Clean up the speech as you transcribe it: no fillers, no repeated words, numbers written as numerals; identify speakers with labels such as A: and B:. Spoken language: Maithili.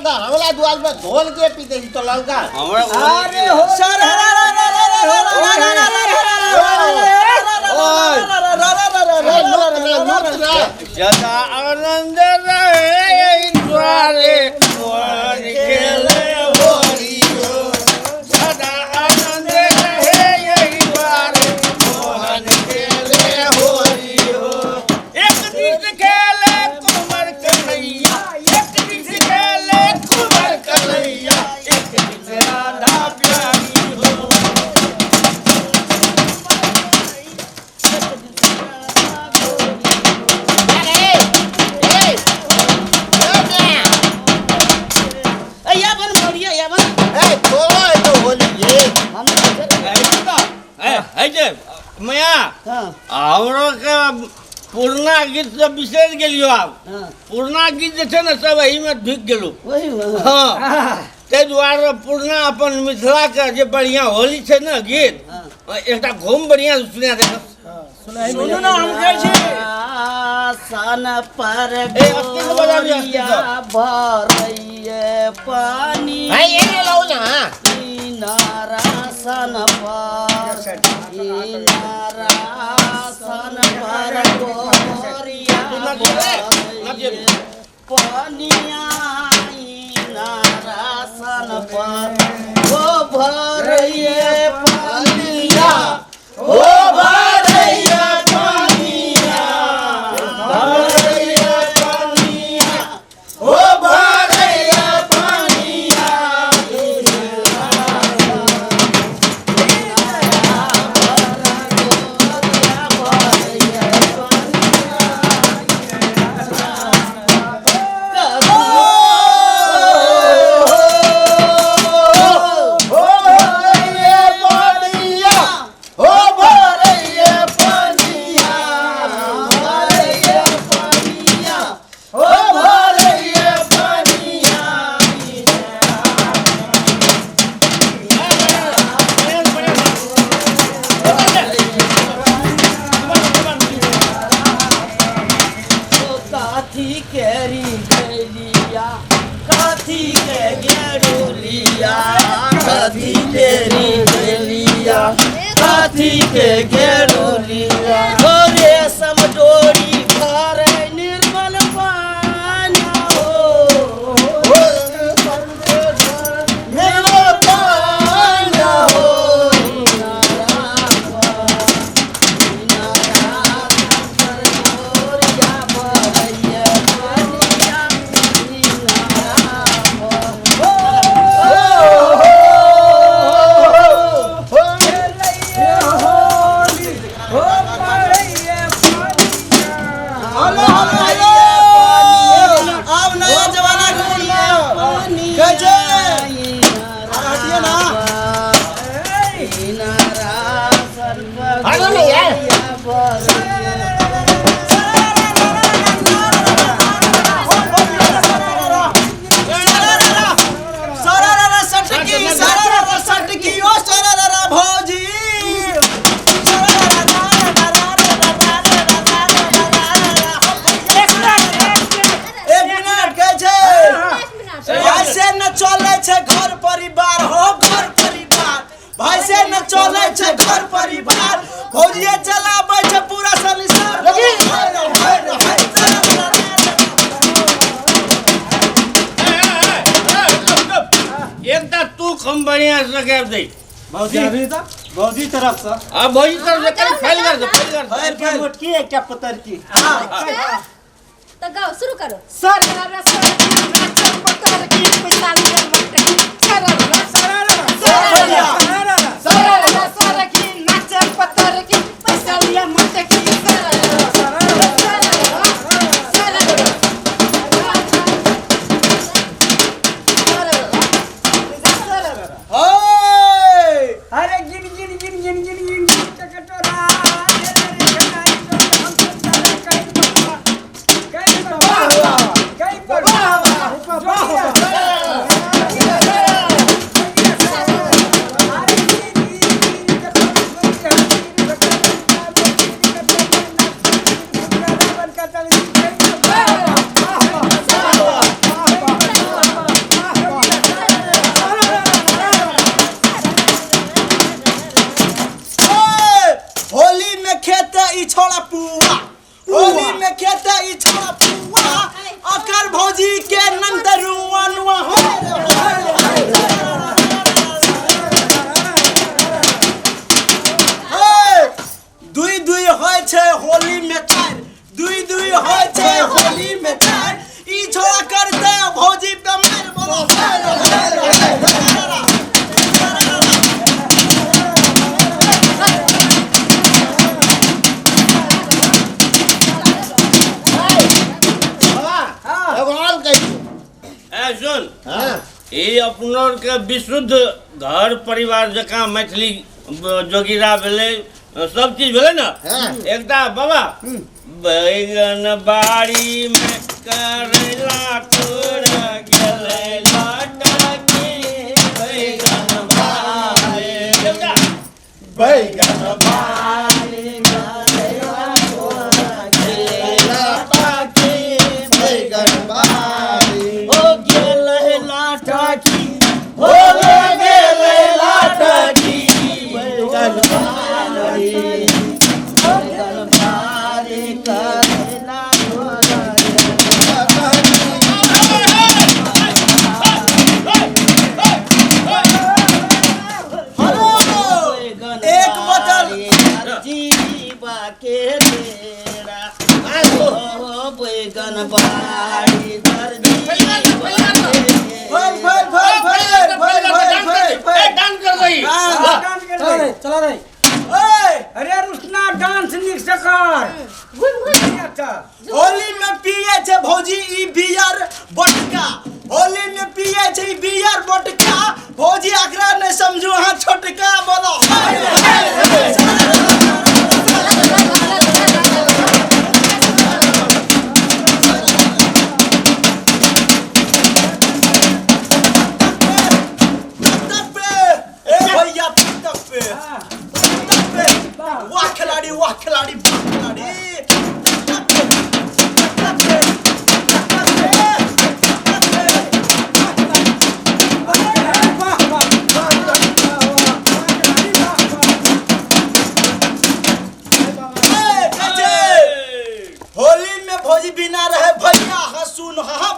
A: चलता हमरा दुआर पर ढोल के पीटे छी तो लड़का।
B: हमरा
C: अरे हो
D: सर
B: सदा आनंद रहे द्वारे मोहन खेले होली हो। सदा आनंद रहे यही द्वारे मोहन खेले होली हो। एक दिन खेले कुंवर कन्हैया, एक दिन खेले कुंवर कन्हैया, एक दिन राधा प्यारी हो।
D: या बन मोरिया या बन।
A: ए बोलो ए तो होली ये।
D: हम
B: है जे मैया
D: हां
B: हमरो के पुरना गीत सब बिसरि गेलियो आब।
D: हां
B: पुरना गीत जे छै ने सब एहिमे ढुकि गेलौ।
D: वही
B: हाँ ताहि दुआरे पुरना अपन मिथिला के जे बढ़िया होली छै ने गीत एकटा घूम बढ़िया सुना दे।
C: सुनू ना हम कहै छी
D: सन पर
B: ए, अस्सी के बजा लिअ, अस्सी के।
D: भरैये पानी
A: भाई ये लाओ ना।
D: इनारा सन पर इनारा सन पर गोरिया भरैये पनिया इनारा सन पर ओ भरैये पनिया ओ भरैये पनिया भरैये पनिया ओ भरैये पनिया।
A: हो भरैये पानिया, हो भरैये पानिया, भरैये पानिया, हो भरैये पानिया।
D: काथी केरी गेलिया काथी के गेरुलिया काथी केरी गेलिया काथी के गेरुलिया हो रेशम डोरी भरे निर्मल पाना हो
A: निर्मल पाना हो।
C: हेलो हेलो हेलो आब नया जमाना के मुन्ना कहै छै हटिए ना।
A: हेलो ना यार।
C: सरारा सटकी सरारा सटकी ओ सरारा भौजी एक मिनट कहै छै भाई से न चलै छै घर परिवार हो घर परिवार भाई से न चलै छै घर परिवार भौजिए चलाबै छै पूरा संसार।
B: एकटा तू हम बढ़िया से गाबि दै।
C: भौजी
E: भौजी तरफ से
B: आ भौजी तरफ से कनि फैल कर दे, फैल कर दे।
E: एकटा मोटकी एकटा पतरकी।
F: तो गाओ शुरू करो।
E: सरारा पतरकी पैसा लिया मटकी सरारा सरारा सरारा सरारा सरकी नाचे पतरकी पैसा लिया मटकी सरारा सरारा सरारा
C: अरे गिन गिन गिन गिन गिन गिन गिन के कटोरा रे रे रे हम सब सारे कहीं पर कहीं पर कहीं पर वाह वाह।
B: है सुन,
A: हाँ।
B: ई अपनोर के विशुद्ध घर परिवार जकाँ मैथिली जोगिरा भेलै, सब चीज भेलै ने।
A: हाँ।
B: एकटा बाबा बैगन बाड़ी में करैला तोड़ गेलै लटकी बैगन बाड़ी। एकटा
A: बैगन बाड़ी लटकी बैगन बाड़ी
D: हो गेलै लाटाकी,
A: हो गेलै लटकी बैगन बाड़ी
D: बैगन बाड़ी करैला तोड़
C: हेलो, एक बोतल
D: जीवा के तेरा ओ बैगन बाड़ी दर्जी
C: फैल फैल फैल फैल फैल फैल फैल फैल।
B: डांस कर रही।
C: हाँ।
E: चला रे, चला रे।
C: ओए,
E: अरे रुसना, डांस निक से कर।
F: घुम घुम।
E: अच्छा।
C: होली में पिए छे भौजी ई बियर बटका, होली में पिए छे ई बियर बटका, भौजी एकरा नहीं समझू अहाँ छोटका। बोलो हाय, हाय, हाय। तक पे ए भैया, तक पे, तक पे। वाह खिलाड़ी, वाह खिलाड़ी, वाह खिलाड़ी। तक पे, तक पे, तक पे, तक पे।
E: वाह वाह वाह वाह।
C: ए, चाचे, होली में भौजी बिना रहे भैया हसुन। हाँ।